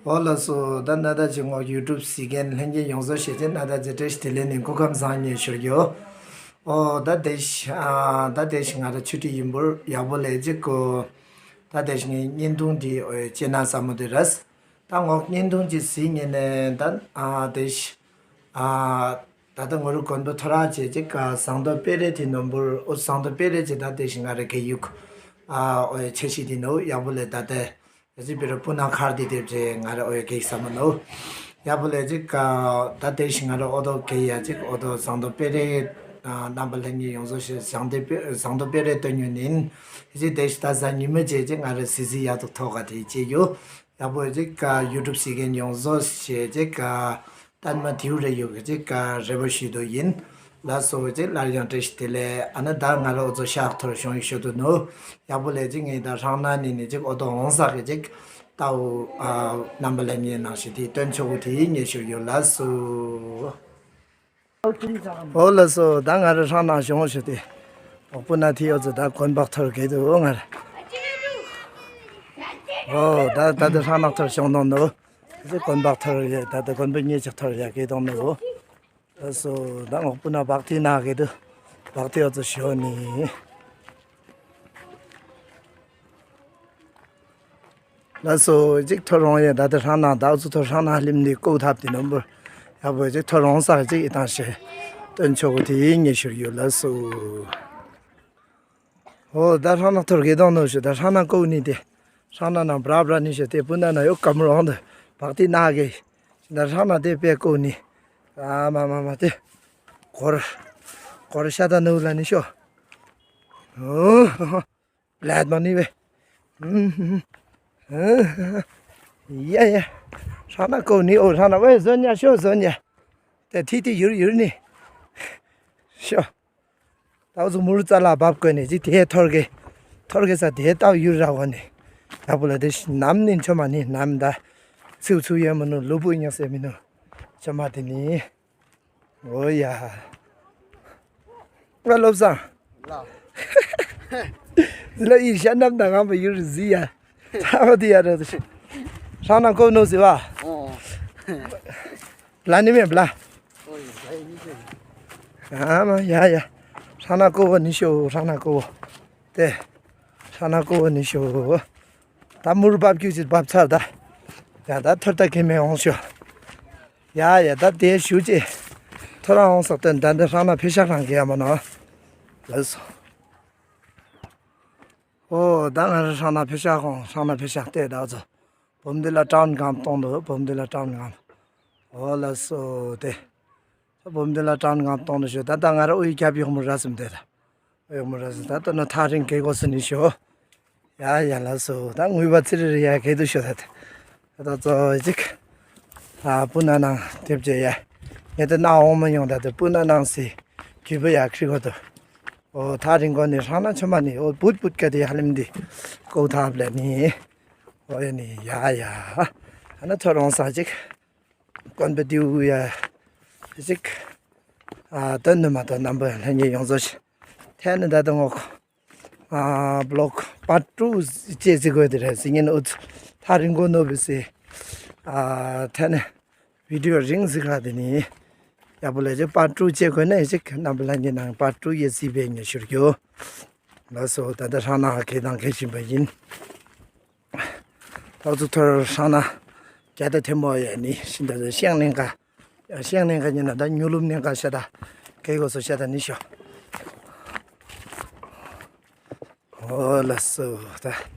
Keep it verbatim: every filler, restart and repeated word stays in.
ཨོ་ལགས་སོ། ད་ན་ད་ཅི་ངོ་ཡུ་ཊུབ་གཟིགས་མཁན་ལྷན་རྒྱས་ཡོངས་རྫོགས་ཤེས་ཅན་ན་ད་ཅི་བཀྲ་ཤིས་བདེ་ལེགས་ནས་སྐུ་ཁམས་བཟང་ངས་ཞུ་རྒྱུ། ཨོ་ད་དེ་ཤ་ཨ་ད་དེ་ཤ་ང་ར་ཆུ་ཁྲི་ཡིན་པོར་ཡག་པོ་ལས་ཅིག་གོ། ད་དེ་ཤ་ངའི་བརྙན་ཐུང་འདི་ཨོ་ཅེ་ན་ས་མོ་དེ་རས། ད་ངོ་བརྙན་ཐུང་ཅིག་གཟིགས་ངེས་ནས་ད་ཨ་དེ་ཤ་ཨ་ད་ད་ངོ་རུ་དགོན་པ་ཐོ་ར་ཅེ་ཅིག་ག་ཟངས་མདོག་དཔལ་རི་དེ་ནོམ་པོར་ཨོ་ཟངས་མདོག་དཔལ་རི་ཅེ་ད་དེ་ཤ་ང་ར་གེ་ཡུག་ཨ་ཨོ་ཆེ་ཤི་དེ་ནོ་ཡག་པོ་ལས་ད་དེ། ཡ་ཅིག་བི་ར་སྤུ་ན་མཁར་དེ་དེབ་ཅེ་ང་ར་ཨོ་ཡ་གེག་ས་མ་ནོ། ཡ་བུ་ལས་ཅིག་ད་དེ་ཤི་ང་ར་ཨོ་དོ་གེ་ཡ་ཅིག་ཨོ་དོ་ཟངས་མདོག་དཔལ་རི་རྣམ་པ་ལྷན་རྒྱས་ཡོངས་རྫོགས་ཤེས་ཟངས་མདོག་དཔལ་ཟངས་མདོག་དཔལ་རི་སྟོན་ཉུལ་ནིན། ཡ་ཅིག་དེ་ཤི་ད་ཟ་ཉི་མ་ཅེ་ཅིག་ང་ར་སི་སི་ཡ་དོ་ཐོག་ག་དེ་ཅེ་ཡོ། ཡ་བུ་ཅིག་ཡུ་ཊུབ་སི་གན་ཡོངས་རྫོགས་ཤེས་ཅིག་ཏན་མ་དེའུ་རེ་ཡོ་གི་ཅིག་རེ་བ་ཞུ་དོ་ཡིན། ལགས་སོ་ཅིག་སླར་ཡང་བཀྲ་ཤིས་བདེ་ལེགས། ཨ་ནི་ད་ང་ར་ཨོ་ཚོ་ཤག་ཐོར་ཤོང་ཡི་ཤོད་དུ་ནུ། ཡག་པོ་ལས་ཅིག་ངས་ད་ཧྲང་ན་ནི་ནི་ཅིག་ཨོ་ཏོ་འོང་ས་གི་ཅིག་ཏའུ་རྣམ་པ་ལས་ངའི་ནང་ཞིག་དེ་སྟོན་ཆོག་གི་དེ་ཡིན་ངས་ཞུ་ཡོད། ལགས་སོ། ཨོ་ལགས་སོ། ད་ང་ར་ཧྲང་ན་ཤོང་ཤོད་དེ། ཨོ་སྤུ་ན་དེ་ཨོ་ཚོ་ད་དགོན་པ་ཐོར་གེ་དུ་ཨོ་ང་ར། ཨོ་ད་ད་ད་ཧྲང་ན་ཐོར་ཤོང་དོང་ནུ། དེ་དགོན་པ་ཐོར་ཡ་ད་ད་དགོན་པ་ཉེ་ཆ་ཐོར་ཡ་གེ་དོང་ནུ་ཨོ། ལགས་སོ། ད་ངོ་སྤུ་ན་བག་ཐི་ན་གེ་དུ་བག་ཐི་ཨོ་ཚོ་ཤོ་ནི། ལགས་སོ། ཅིག་ཐོ་རོང་ཡེ་ད་ལྟ་ཧྲང་ན་ད་ཨོ་ཚོ་ཐོ་ཧྲང་ན་ལིམ་ནི་ཀོ་ཐབ་དེ་ནོམ་བུ་ཡ་བོ་ཅིག་ཐོ་རོང་ས་ཅིག་ཡི་ཏང་ཤེ་སྟོན་ཆོག་གི་དེ་ཡིན་ངེས་ཤུར་ཡོད། ལགས་སོ། ཨོ་ད་ཧྲང་ན་ཐོར་གེ་དོང་ནོ་ཤོ་ད་ཧྲང་ན་ཀོ་ནི་དེ་ཧྲང་ན་ན་བྲ་བྲ་ནི་ཤོ་དེ་སྤུ་ན་ན་ཡོ་ཀམ་རོང་དུ་བག་ཐི་ན་གེ། ད་ཧྲང་ན་དེ་པེ་ཀོ་ནི། ཨ་མ་མ་མ་དེ། གོར། གོར་ཤ་ད་ནུ་ལ་ནི་ཤོ། ཨོ། ལད་མ་ནི་བེ། ཡ་ཡ། ཧྲང་ན་ཀོ་ནི་ཨོ་ཧྲང་ན་ཝེ་ཟོན་ཉ་ཤོ་ཟོན་ཉ། དེ་ཐི་ཐི་ཡུར་ཡུར་ནི། ཤོ། ད་ཚོ་མུར་ཙ་ལ་བབ་དགོས་ནས་ཅི་དེ་ཐོར་གེ། ཐོར་གེ་ས་དེ་ཏའུ་ཡུར་ར་གོ་ནི། ད་བུ་ལ་དེ་ནམ་ནི་མཆོ་མ་ནི་ནམ་ད། ཚིའུ་ཚུ་ཡོད་མི་ནུ་ལུ་བུ་ཉག་སེ་མི་ནུ། མཆོ་མ་དེ་ནི། ཨོ་ཡ། ང་བློ་བཟང་། ལ། ལ་ཡི་ཤ་ནམ་ད་ང་བ་ཡུར་ཟི་ཡ། ཚ་བ་དེ་ཡ་ར་དུ་ཤི། ཧྲང་ན་ཀོ་ནོ་ཟི་བ། ཨོ། ལ་ནི་མེ་བླ། ཨོ་ཡ་ཡ་ཡ། ཧྲང་ན་ཀོ་བོ་ནི་ཤོ་ཧྲང་ན་ཀོ་བོ། དེ། ཧྲང་ན་ཀོ་བོ་ནི་ཤོ། ད་མུར་བབ་ཀྱུ་ཅིག་བབ་ཚར་ད། ཡ་ད་ཐོར་ད་གེ་མེ་འོང་ཤོ། ཡ་ཡ་ད་དེ་ཞུ་ཅེ། ཐོ་ར་འོང་ས་སྟོན་ད་འདི་ཧྲང་ན་ཕེ་ཤ་རང་གེ་ཡ་མ་ནོ། ལགས་སོ། ཨོ་ད་ང་ར་ཧྲང་ན་ཕེ་ཤ་ཁོང་ཧྲང་ན་ཕེ་ཤ་ལྟས་ད་ཚོ། བུམ་འདི་ལ་ཀྲང་གམ་གཏོང་འདུག་བུམ་འདི་ལ་ཀྲང་གམ། ཨོ་ལགས་སོ་དེ། བུམ་འདི་ལ་ཀྲང་གམ་གཏོང་འདུག་ཞུ་ད་ད་ང་ར་ཨུ་ཡི་རྒྱབ་ཡོག་མོ་ར་སུམ་དེ་ད། ཨུ་ཡོག་མོ་ར་སུམ་ད་ད་ནོ་ཐག་རིང་གེ་གོ་སུ་ནི་ཞུ། ཡ་ཡ་ལགས་སོ་ད་ངུས་པ་ཚི་རི་རི་ཡ་གེ་དུ་ཞུ་ད་དེ། ད་ད་ཙོ་ཅིག་ཨ་སྤུ་ན་ནང་དེབ་ཅེ་ཡ། ངས་དེ་ནག་འོང་མ་ཡོང་ད་དེ་སྤུ་ན་ནང་སི་གུས་པ་ཡ་ཁྲི་གོ་དུ། ཨོ་ཐག་རིང་གོ་ནི་ཧྲང་ན་ཆོ་མ་ནི་ཨོ་བུད་བུད་ཀ་དེ་ཧ་ལམ་འདི་ཀོ་ཐབ་ལ་ནི། ཨོ་ཡ་ནི་ཡ་ཡ། ཨ་ན་ཐོ་རོང་ས་ཅིག་དཀོན་པའི་དེའུ་ཡ། ཅིག་ཨ་དོན་ནི་མ་དོན་རྣམ་པ་ལྷན་རྒྱས་ཡོངས་རྫོགས་ཤིག་ཐད་ནི་ད་དུང་ངོ་། ཨ་བློག་པར་ཊུ་ཅེས་ཟིག་དགོས་དེ་རེད་ཟིག་ཉིན་ཨུ་ཚུ་ཐག་རིང་གོ་ནོ་བི་སི། ཨ་ཐད་ནི་བི་ཌིའོ་རིང་ཟིག་ར་དེ་ནི། ཡག་པོ་ལས་ཅེ་པར་ཊུ་ཅེ་དགོས་ནས་ཅིག་རྣམ་པ་ལྷན་རྒྱས་ནང་པར་ཊུ་ཡེ་སི་བེ་ཉེ་ཤུར་གྱོ། ལགས་སོ་ད་ལྟ་ཧྲང་ན་ཧ་ཁེ་དང་ཁེ་བཞིན་པ་ཡིན། ད་ཚོ་ཐོར་ཧྲང་ན་རྒྱ་ད་ཐེ་མོ་ཡ་ནི་ཤིན་ད་ཤེང་ནེང་ག་ཤེང་ནེང་ག་ཉིན་ན་ད་ཉུ་ལུམ་ནེང་ག་ཤ་ད་ཁེ་གོ་སོ་ཤ་ད་ནི་ཤོ། ཨོ་ལགས་སོ་ད།